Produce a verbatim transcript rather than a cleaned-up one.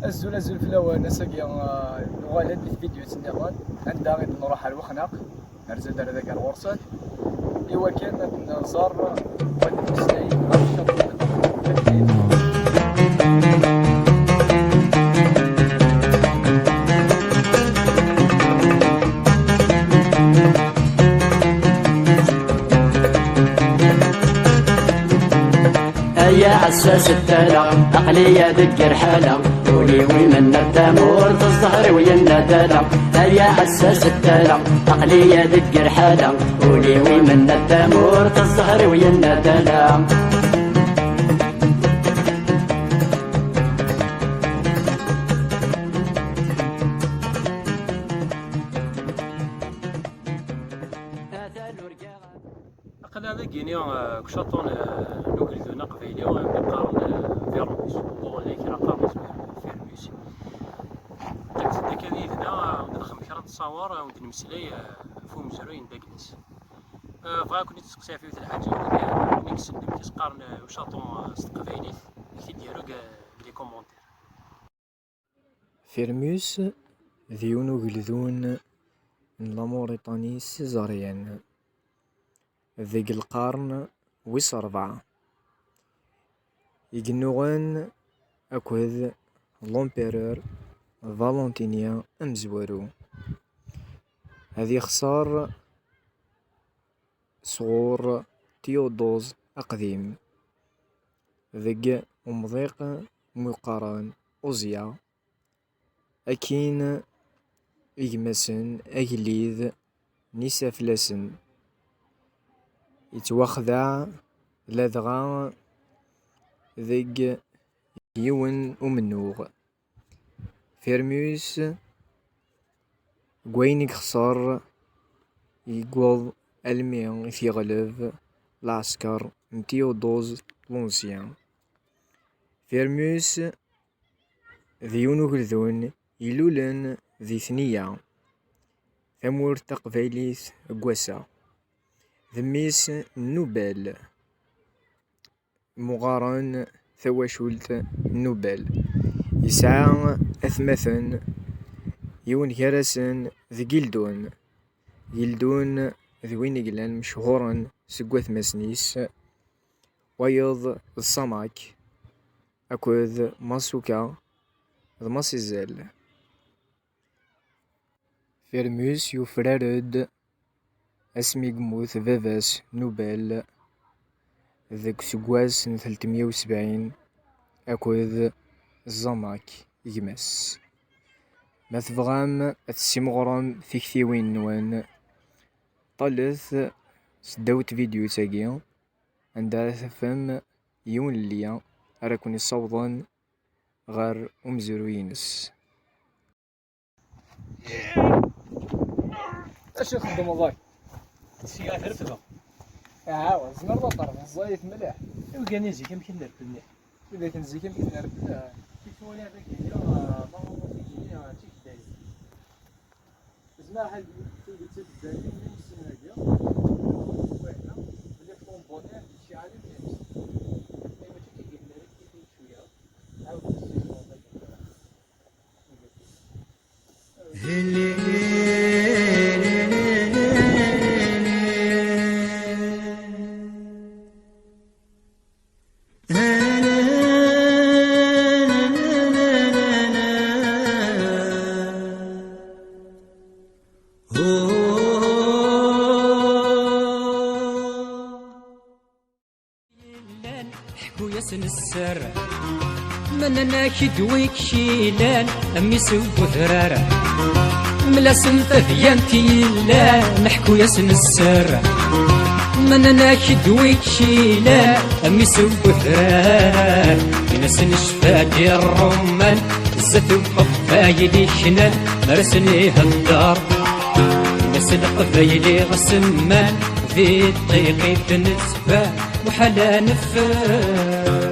Azul, azul fell-awen. Ass-agi, ah, nuɣal-d di tvidyut nniḍen, anda i d-nruḥ ar Wexnaq, ar Zadar, ad ger ɣur-sen, i wakken ad nẓer, ad nmeslay ɣef ccaṭu n Fetḥi. Ay aɛessas ttala, aql-iyi deg rḥala, ul-iw imenna tamurt, zzher-iw yenna tala. Ay aɛessas ttala, aql-iyi deg rḥala, ul-iw imenna tamurt, zzher-iw yenna tala. Aql-aɣ dagini, eh, deg ucaṭun, eh, n ugeldun aqbayli, eh, mi qqaren, eh, Firmus. Uɣen kra qqaren-as Firmus. Qqimet-d akka yid-neɣ, eh, ad nexdem kra n ttṣawer, eh, ad nmeslay, eh, ɣef umezruy n Dagnes. Eh, bɣiɣ ad ken-id-steqsiɣ ɣef yiwet n lḥaǧa, eh, win i isellen amek i s-qqaren, eh, ucaṭun, eh, s teqbaylit, ad k-t-id-yaru deg, deg les commentaires. Firmus d yiwen ugeldun n la Mauritanie s iẓeryan deg lqern wis ṛebɛa, i yennuɣen akked l'empereur Valentini amezwaru. Ad yexṣer sɣur Tiyuḍuz aqdim deg umḍiq mi qqaren Uẓya, akin i gma-sen agellid n isaflasen. Yettwaxdeɛ ladɣa deg yiwen umennuɣ. Firmus, deg wayen i yexṣer, yewweḍ almi i t-yeɣleb lɛesker n Tiyuḍuz l'Ancien. Firmus d yiwen ugeldun ilulen di Tniya, tamurt taqbaylit n wass-a. D mmi-s n Nubal, mɣaren tawacult n Nubal. Yesɛa atmaten, yiwen gar-asen d Gildun. Gildun d win i yellan mechuren seg watmaten-is, wayeḍ d Samak akked Masuka d Masizal. Firmus yufrar-d asmi yemmut baba-s Nubal deg useggas n telt meyya u sebɛin akked Zamak gma-s. Ma tebɣam ad tessimɣurem tiktiwin-nwen, ṭalet seddaw tvidyut-agi anda ara tafem yiwen n lien ara ken-yessawḍen ɣer umezruy-ines. Acu txeddmeḍ ay? Sya trefdeɣ. Aa, tzemreḍ ad terfeḍ ẓẓayet mliḥ. Iwgan-i zik amek i nerfed mliḥ. Iwgan zik amek i nerfed, aa. Kif twalaḍ dagi, aa, ma ɣur-i, aa, d tikdayin. Zmer ḥal tidet i teddayin, mi nessen agi. Belli ṭumbuni, d cɛali mliḥ. Ay, mačči d tikdayin ara k-yefin cwiya. Ɛawed tessizzleḍ dagi. Yellan, ḥku-yasen sser. Mennak-d wik ilan, mmi-s n udrar. Mel-asen tadyant yellan, ḥku-yasen sser. Mennak-d wik ilan, mmi-s n udrar. Inasen cfadi ṛṛumman, zdat uqeffay d-iknan, mer asen-ihedder. S leqbayli ɣsemman di ṭṭiqit nesfa muḥal ad neffer.